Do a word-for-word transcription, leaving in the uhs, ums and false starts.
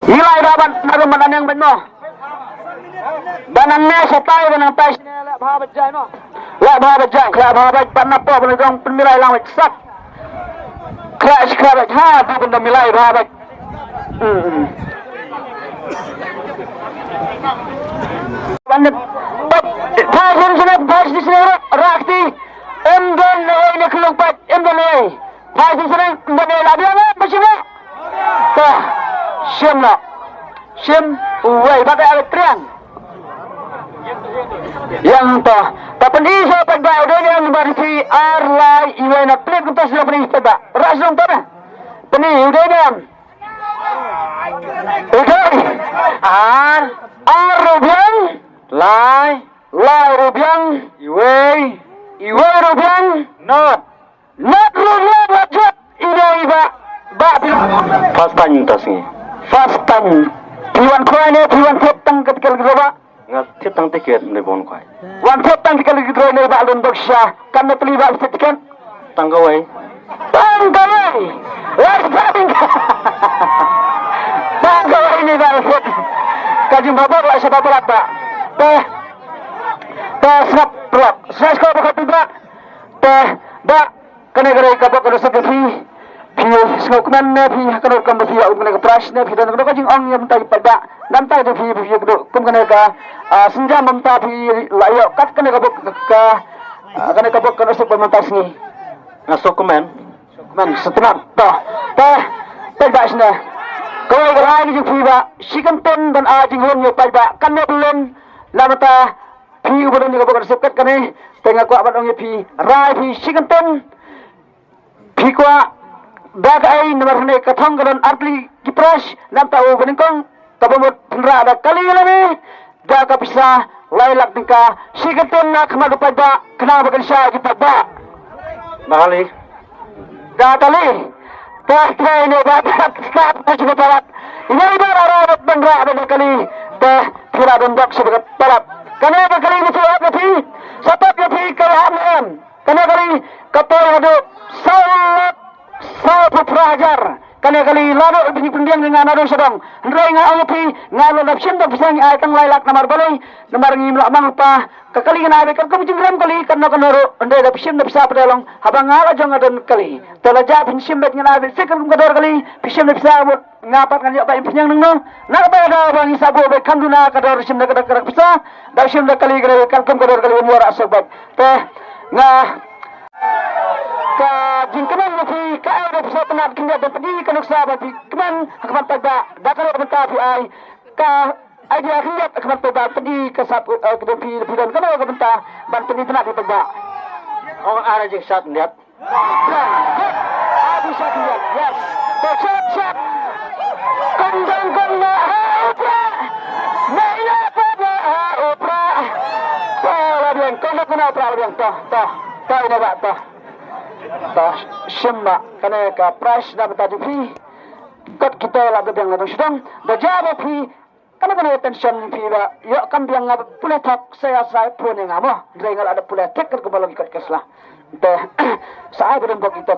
Ngi lai ba ban na ban aneng ban mo. Ban aneng sa tai ban nang tai sne leh bha ba jai mo. Leh bha ba jai, leh bha ba ban na po ban dong pynmilai lang ba sat. Khleh shi khleh beit ha, du ban da milai bha beit. Hmm, hmm. Ban da, phai shisien shisien, phai shisien shisien, rak ti. Em don ne ei ne khlung pat, em don ne ei. Phai shisien shisien, em don ne ei, la biang ne, ba shim ne. Ta, shim la. Shim, uwei, ba ka ala triang. Ïa to. Ta pyni sha paidbah u dei ne em ba phi ar lai iwei na clip kumta sha pyni paidbah. Ra sha to ne. Pyni u dei ne em. U dei. Ar. Ar ruh biang. Lai. Lai ruh biang. Iwei. Iwei ruh biang. Not. Lat ruh lat lat jot. Ine i ba, ba phi. First time mynta sngi. First time. Phi wan khwai ne, phi wan thied tang ka tiket lagi ba. Nga thied tang tiket ne, wan khwai. Wan thied tang tiket lagi ne ba lun bok sha. Katno tylli ba thied tiket? Tang kawei. Tang kawei. Last time. Tang kawei ne ba thied. Ka jingbabat la sha ba palat ba. Te. Te sngap palat. Sngap ko ba ka tiba. Te ba Kane ka dei ka bok ka dei sa ka phi. Phi sngewkmen ne phi ha kano ka kam ba phi ïa um kane ka prize ne phi don kano ka jingong ïa mynta ïa paidbah. Nangta jong phi phi ïa kano kum kane ka, ah, sienjam mynta phi la ïoh kat kane ka bok ka, ah, kane ka bok ka dei sa mynta sngi. Nga sngewkmen. Sngewkmen sngewtynnat. To. Te paidbah sngewkmen. Kawei ka rai jong phi ba shi kyntien ban ai jinghun ïa paidbah kane ka lem la mynta phi uba don ïa ka bok ka dei sa kat kane. Te nga kwah ban ong ïa phi rai phi shi kyntien. Phi kwah da kaei namar hangne ka thong ka don artylli ki prize, nangta u ba nyngkong kaba mut pynrah da kali lane da ka pisa lai lak tyngka. Shi kyntien na khmat u paidbah khnang ba kan shai ki paidbah. Da kali. Da kali. Te te ne ba ta ta ta shi palat. Ine ba ra ra ban rah da kali. Te phi la don bok shi palat. Kane ka kali ni tu ap phi. Sa tap phi ka la em. Kane kali ka poi haduh saw lak sawphew phra hajar. Kane kali lado pynbiang nga naduh sha dong. Hynrei nga ong ïa phi nga la dap shim da pisa ngi ai tang lai lak namar balei namar ngim lah mang pa. Ka kali ngan ai beit katkum jingrem kali katno katno ruh hynrei da phi shim da pisa pdeng long haba nga la jong nga don kali. Te la jia phin shim beit ngan ai beit sik katkum ka dor kali phi shim da pisa mut. Nga pat ngan ïoh ba im pynïang nangno. Na kata ka daw ba ngi sa buh ba kham duna ka daw ruh shim da ka dak ka dak pisa. Da shim da kali kali katkum ka daw kali um ïoh ra suk bad. Te nga ka jingkmen ïa phi ka ai da pisa tnat khyndiat da pdi ka nuksa ba phi kmen ha khmat paidbah da ka daw bynta phi ai ka idea khyndiat ha khmat paidbah pdi ka sap ka da phi phi don ka daw ka bynta ban pdi tnat ïa paidbah. Ong ara jingsat khyndiat. Yes. Kong dong kong na ha u pra. Na ina pa na ha u pra. To la biang kong dong kong na u pra la biang to to to ina ba to. To shim ba kane ka prize na bynta jong phi. Kot kita la biang la dong shidong. Da ja ba phi. Kane kane tension phi ba ïoh kam biang nga pule thok sa ïa sa phone nga mo. Hynrei nga la da pule thik kan kumba long ki kot ka sla. Te sa ai ba don bok ito.